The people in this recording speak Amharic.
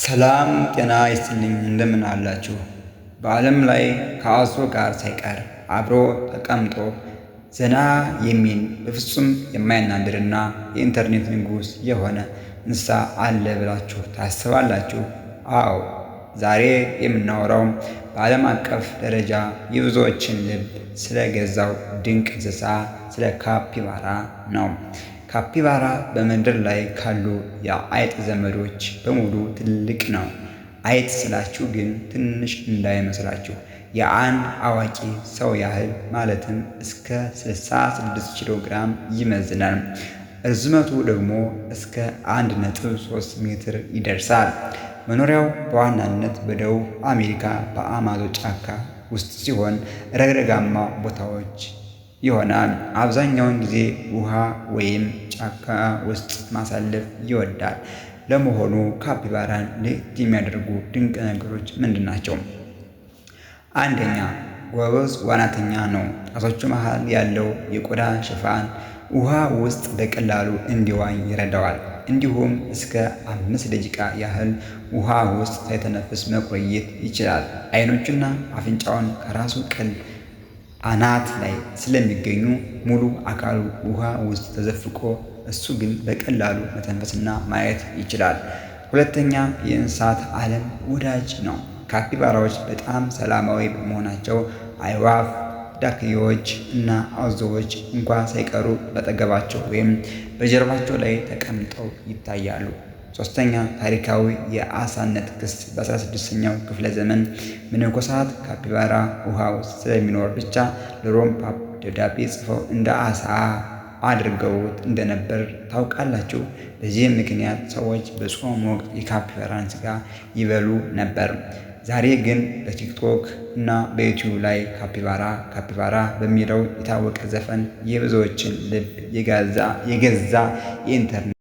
ሰላም ጤና ይስጥልኝ፣ እንደምን አላችሁ? በዓለም ላይ ከአዞ ጋር ሳይቀር አብሮ ተቀምጦ ዘና የሚል፣ በፍጹም የማይናደድና የኢንተርኔት ንጉሥ የሆነ እንስሳ አለ ብላችሁ ታስባላችሁ? አዎ፣ ዛሬ የምናወራው በዓለም አቀፍ ደረጃ የብዙዎችን ልብ ስለገዛው ድንቅ እንስሳ፣ ስለ ካፒባራ ነው። ካፒባራ በምድር ላይ ካሉ የአይጥ ዘመዶች በሙሉ ትልቅ ነው። አይጥ ስላችሁ ግን ትንሽ እንዳይመስላችሁ፣ የአንድ አዋቂ ሰው ያህል ማለትም እስከ 66 ኪሎ ግራም ይመዝናል። እርዝመቱ ደግሞ እስከ 1.3 ሜትር ይደርሳል። መኖሪያው በዋናነት በደቡብ አሜሪካ በአማዞን ጫካ ውስጥ ሲሆን ረግረጋማ ቦታዎች ይሆናል። አብዛኛውን ጊዜ ውሃ ወይም ጫካ ውስጥ ማሳለፍ ይወዳል። ለመሆኑ ካፒባራን ለየት የሚያደርጉ ድንቅ ነገሮች ምንድን ናቸው? አንደኛ፣ ጎበዝ ዋናተኛ ነው። ጣቶቹ መሃል ያለው የቆዳ ሽፋን ውሃ ውስጥ በቀላሉ እንዲዋኝ ይረዳዋል። እንዲሁም እስከ 5 ደቂቃ ያህል ውሃ ውስጥ ሳይተነፍስ መቆየት ይችላል። አይኖቹና አፍንጫውን ከራሱ ቅል አናት ላይ ስለሚገኙ ሙሉ አካሉ ውሃ ውስጥ ተዘፍቆ እሱ ግን በቀላሉ መተንፈስና ማየት ይችላል። ሁለተኛ፣ የእንስሳት ዓለም ወዳጅ ነው። ካፒባራዎች በጣም ሰላማዊ በመሆናቸው አዕዋፍ፣ ዳክዬዎች እና አዞዎች እንኳ ሳይቀሩ በአጠገባቸው ወይም በጀርባቸው ላይ ተቀምጠው ይታያሉ። ሶስተኛ፣ ታሪካዊ የዓሳነት ክስ። በ16ኛው ክፍለ ዘመን መነኮሳት ካፒባራ ውሃ ውስጥ ስለሚኖር ብቻ ለሮም ፖፕ ደብዳቤ ጽፈው እንደ ዓሣ አድርገውት እንደነበር ታውቃላችሁ? በዚህም ምክንያት ሰዎች በጾም ወቅት የካፒባራን ስጋ ይበሉ ነበር። ዛሬ ግን በቲክቶክ እና በዩቲዩብ ላይ "ካፒባራ ካፒባራ" በሚለው የታወቀ ዘፈን የብዙዎችን ልብ የገዛ የኢንተርኔት